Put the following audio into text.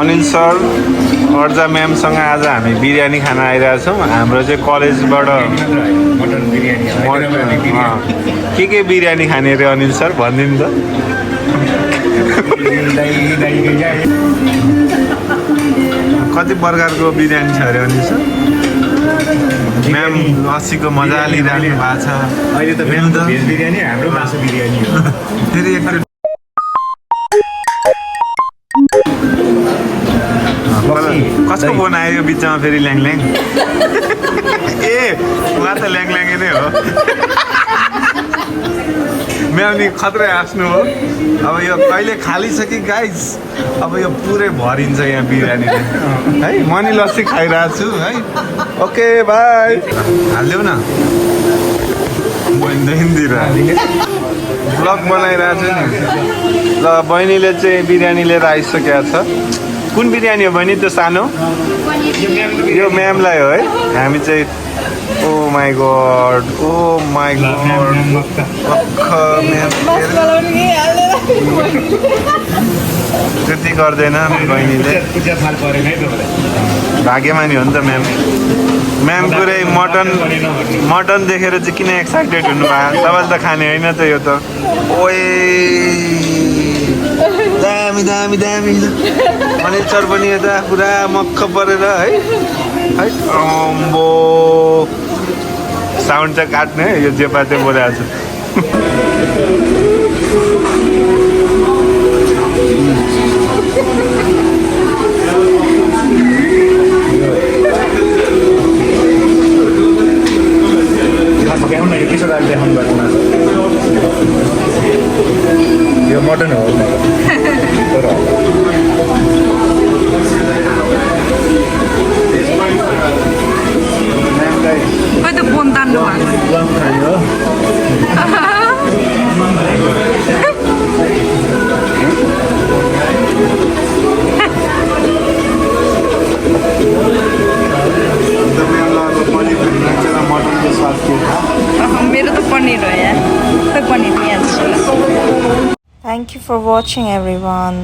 Anil sir अर्जा म्यामसँग आज हामी बिरयानी खान आइरहेछौँ। हाम्रो चाहिँ कलेजबाट मटन बिरयानी के बिरयानी खाने अरे अनिल सर भनिदिनु त। कति प्रकारको बिरयानी छ अरे अनिल सर? म्याम लस्सीको मजा लिइराख्नु भएको छ। अहिले त म्याम त भेज बिरयानी हाम्रो मासु बिरयानी हो। फेरि एकचोटि कसको बनायो यो बिचमा फेरि ल्याङल्याङ? ए उहाँ त ल्याङल्याङै नै हो। म्याम नि खत्रै हाँस्नु हो। अब यो कहिले खाली छ कि गाइस? अब यो पुरै भरिन्छ यहाँ बिरयानीले है। म नि लस्सी खाइरहेको छु है। Okay by. हालिदेऊ न। ब्लग बनाइरहेको छु नि। ल बहिनीले चाहिँ बिरयानी लिएर आइसकेको छ। कुन बिरयानी हो बहिनी त्यो सानो? यो म्यामलाई हो है। हामी चाहिँ ओ माई गड त्यति गर्दैन बहिनीले। भाग्यमानी हो नि त म्याम। म्याम पुरै मटन देखेर चाहिँ किन एक्साइटेड हुनुभयो? तपाईँले त खाने होइन त यो त। ओए दामी दामी दामी। अनिल सर पनि यता पुरा मक्ख परेर है। अम्बो साउन्ड चाहिँ काट्ने है। यो जेपा चाहिँ बोलाएको छु। यो मटन हो। Ôi tôi buồn tan rồi. मेरो त पनिर हो यार। खै पनिर नि हाल्छु। Thank you for watching everyone.